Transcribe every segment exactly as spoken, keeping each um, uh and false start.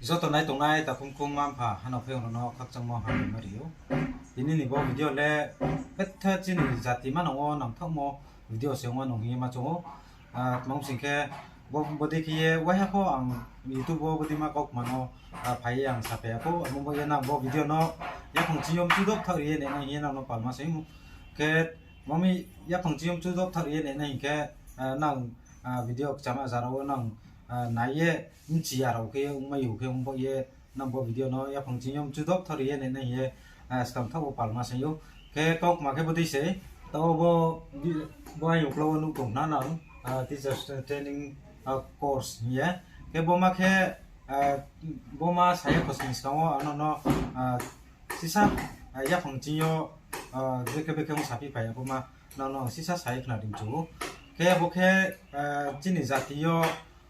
Joto nai tongnai takhum khum mma mpha hano phaiyong rao no khakchangmo hambai ma ri ou. Tini ni bo video le betha chini jati manang wo nangthaohmo video se ong nung hing ye ma choung ou. Tma sing khe, bodei khe ye waiha pho ang YouTube wo bodeima kaukma no phai ye ang saphai ya khou, abo bo ye nang bo video no yaphang ching yo mchu dopthaoh ri ye nainai hing ye nang no palma saing ou. Khe, mami yaphang ching yo mchu dopthaoh ri ye nainai hing khe, nang video kchama jara wo nang nai ye, bchi ya rao khe ye ongmai ou khe ong bo ye, nang bo video no yaphang ching yo mchu dopthaoh ri ye nainai hing ye, skang thaoh wo palma saing ou. Khe kaukma khe bodei se, taoh bo, bo aini uklau wo nuh tong khna nang, teachers training course hing ye. Khe bo ma khe, bo ma sa ya khosning skang wo ano no, sisa, yaphang ching yo, je khe bekhe ong saphi phai ya bo ma, nang no sisa sa ye khna ri mchu ou. Khe abo khe, chini jati yo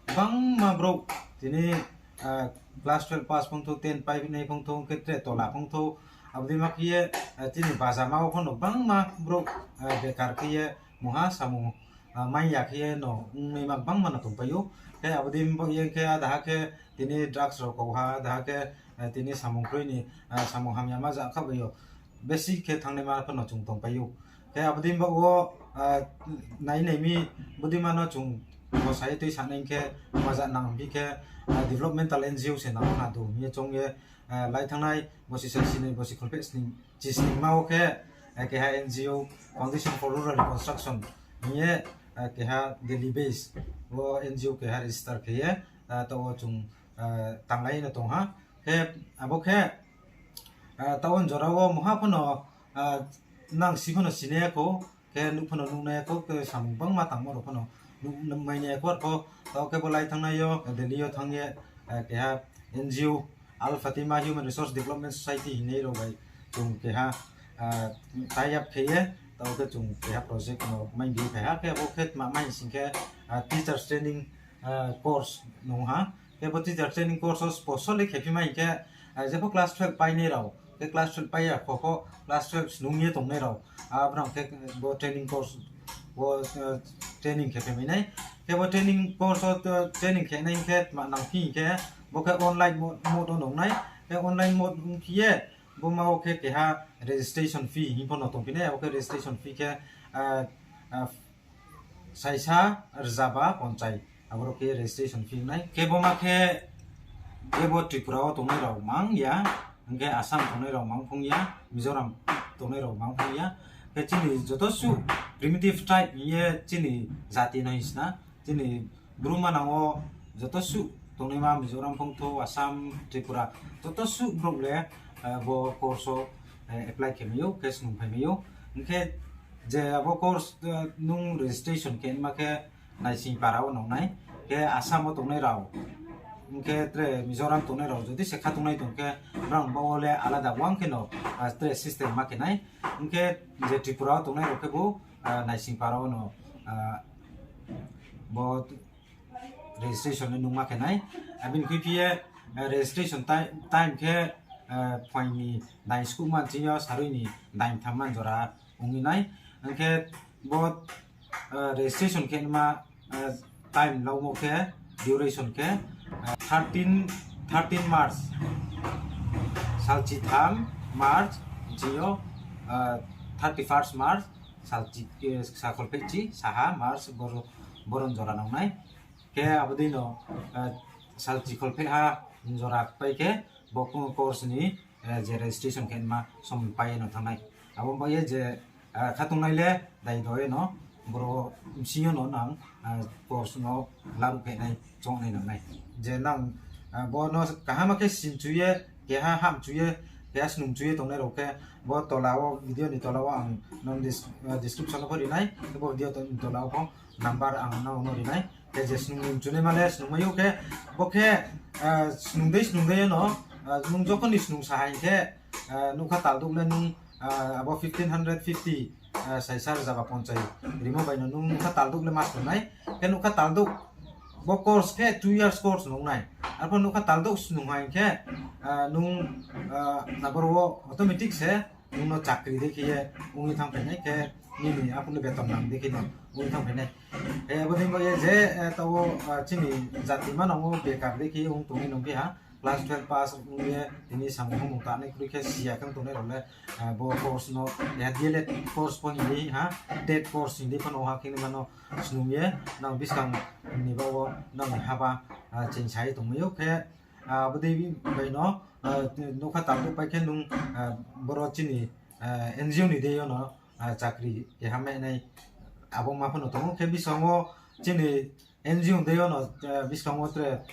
gbangma brouh tini, class twelve pass phung thou, ten painai phung thou, khe tre tola phung thou, abo dei ma khe ye, chini bajama wo pho no gbangma brouh bekar khe ye mungha samung mai ya khe ye no ongnaima gbangma no tongpai ou. Khe abo dei bo ye khe adaha khe tini drugs rao kau ha, adaha khe tini samung kroi ni, samung hamya ma ja kha bai ou. Besi khe thanngnaima pho no chung tongpai ou. Khe abo dei bo wo, nai nai mi, bodeima no chung bo sa ye tuisanai khe, maja nang phi khe, developmental N G O se nang khna du hing ye choung ye, lai thanngnai bosi sa sinoi bosi kholpheh chisningma wo khe, keha N G O, Foundation for Rural Reconstruction hing ye, keha Delhi base, bo N G O keha register khe ye, taoh wo chung, tanglai no tong ha. Khe abo khe, taoh wo jora wo mungha pho no, nang si pho no sinai ya khou, khe nuh pho no nuhnai ya khou, khe samung gbangma tangmo rao pho no nuhmai nai ya khou, arpho taoh khe bo lai thanngnai yo, Delhi yo thanng ye, keha N G O, Al Fatima Human Resource Development Society hingnai rao bai chung keha, tie up khe ye, taoh khe chung keha project no mai bi phai ha, khe abo khe tma mai sing khe, teachers training course nung ha. Khe bo teacher training course wo spo sole khe phi mai hing khe, jepho class twelve painai rao, khe class twelve pai ya kho pho class twelve snung ye tongnai rao, abrao khe bo training course wo, training khe phaimai nai. Khe bo training course wo, training khe nai hing khe tma nang phi hing khe, bo khe online mode wo nung nai. Khe online mode ong phi ye, bo ma wo khe keha registration fee hing pho no tongphi nai, abo khe registration fee khe, saisa rzaba ponchai, aboro khe registration fee nai. Khe bo ma khe, khe bo Tripura wo tongnai rao mang ya, hing khe Assam tongnai rao mang phung ya, Mizoram tongnai rao mang phung ya. Khe chini joto suh primitive tribe hing ye chini jati no hing sna, chini Bru manang wo joto suh tongnaima Mizoram phung thou, Assam, Tripura, joto suh brouh le, bo course wo, apply khe mai ou, khe snung phai mai ou. Hing khe je abo course, nung registration khe ma khe Naisingpara wo nung nai, khe Assam wo tongnai rao, hing khe tre Mizoram tongnai rao jodi se kha tongnai tong khe, brang bo wo le alada wang khe no, tre system ma khe nai. Hing khe je Tripura wo tongnai rao khebu, Naisingpara wo no, bo registration le nung ma khe nai. Abini khuiphi ye, registration time khe, phuaing ni dain skuhma ching yo sarui ni dain thamma jora ong nai. Hing khe bo, registration khe ma, time laumo khe, duration khe, thirteen March, salchi tham March, ching yo, thirty first March, salchi, sakholphehchi saha March, boron jora nung nai. Khe abo dei no, salchi kholphehha jora pai khe, bo course ni, je registration khe ma somoi pai ye no thanng nai. Abo bai ye je, khatungnai le dai do ye no, boro bsing yo no nang, course no laruh khe nai, choung nai nang nai. Je nang, bo no kaham khe simchu ye, keha hamchu ye, keha snungchu ye tongnai rao khe, bo tola wo, video ni tola wo ang no description wo pho ri nai, bo video ni tola wo pho number ang no no ri nai. Khe je snung ni mchunaima le snungmai ou khe, bo khe, snung dei snung dei ye no, nung jokhon ni snung sa hai khe, nougkha taldouh le nung, abo fifteen hundred fifty, saisa rzaba ponchai rimo bai no nung nougkha taldouh le ma snung nai. Khe nougkha taldouh, bo course khe two years course nung nai. Arpho nougkha taldouh snung hai khe, nung, aboro wo automatic se nung no chakri dei khe ye ong ye thanngphai nai, khe nini aphuh le beton nang dei khe no ong ye thanngphai nai. Abo dei bo ye je, taoh wo, chini jati manang wo bekar dei khe ye ong tong ye nung phi ha. class twelve pass ong ye tini samung hamung tanai kroi khe si ya khe tongnai rao le, bo course no, ya D L Ed course pho hing di ha, TET course hing di pho no ha khe nima no snung ye nang buskang ni baoh wo nang ni haba ching sa ye tongmai ou khe, abo dei bai no, nougkha tal pai khe nung, boro chini N G O ni deing yo no chakri keha mai nai, abo ma pho no tong ou khe buskang wo chini N G O ni deing yo no buskang wo tre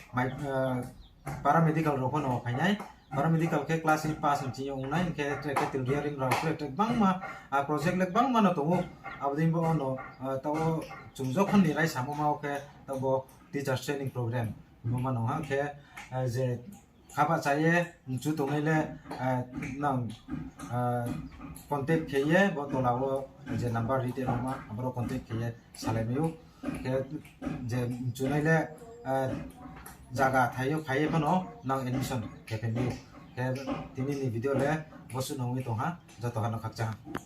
paramedical rao pho no phai nai, paramedical khe class eight pass ni ching yo ong nai, hing khe tre category ring rao tre tre gbangma, project le gbangma no tong ou, abo dei bo no, taoh wo chung jokhon ni raisamo ma wo khe taoh bo teachers training program bo ma no ha khe, je khaba cha ye mchu tongnai le, nang contact khe ye bo tola wo je number ri tongma aboro contact khe ye salai mai ou. Khe je mchunai le, zaga thai yo phai ye pho no nang admission khe phai mai ou. Khe tini ni video le bo suh no ong ye tong ha, joto ha no khakchang ha.